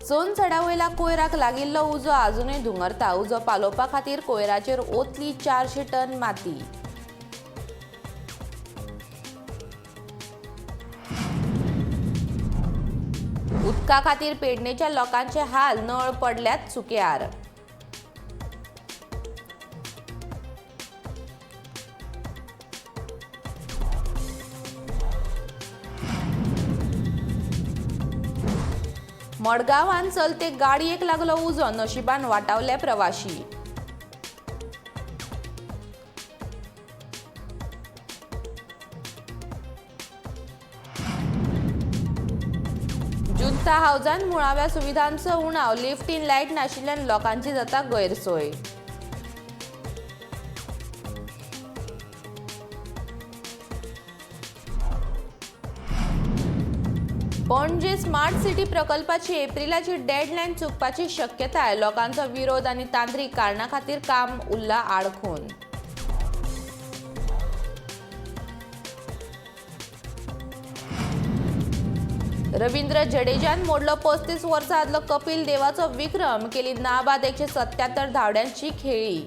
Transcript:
सोनसडा वयल्या कोयराक लागिल्लो उजो आजुनूय धुंगरता. उजो पालोवपा खातीर कोयराचेर ओतली 400 टन माती. उदका खातीर पेडणेच्या लोकांचे हाल, नळ पडल्यात सुक्यार. मडगांवान चलते गाडयेक लागलो उजो, नशिबान वाटावले प्रवाशी. जुंता हावजान मुळाव्या सुविधांचो उणाव, लिफ्ट इन लायट नाशिल्ल्यान लोकांची जाता गैरसोय. पणजे स्मार्ट सिटी प्रकल्पाची एप्रिलाची डेडलायन चुकपाची शक्यताय, लोकांचो विरोध आनी तांत्रिक कारणा खातीर काम उरलां आडखून. रवींद्र जडेजान मोडलो 35 वर्सां आदलो कपिल देवाचो विक्रम, केली नाबाद 177 धांवड्यांची खेळी.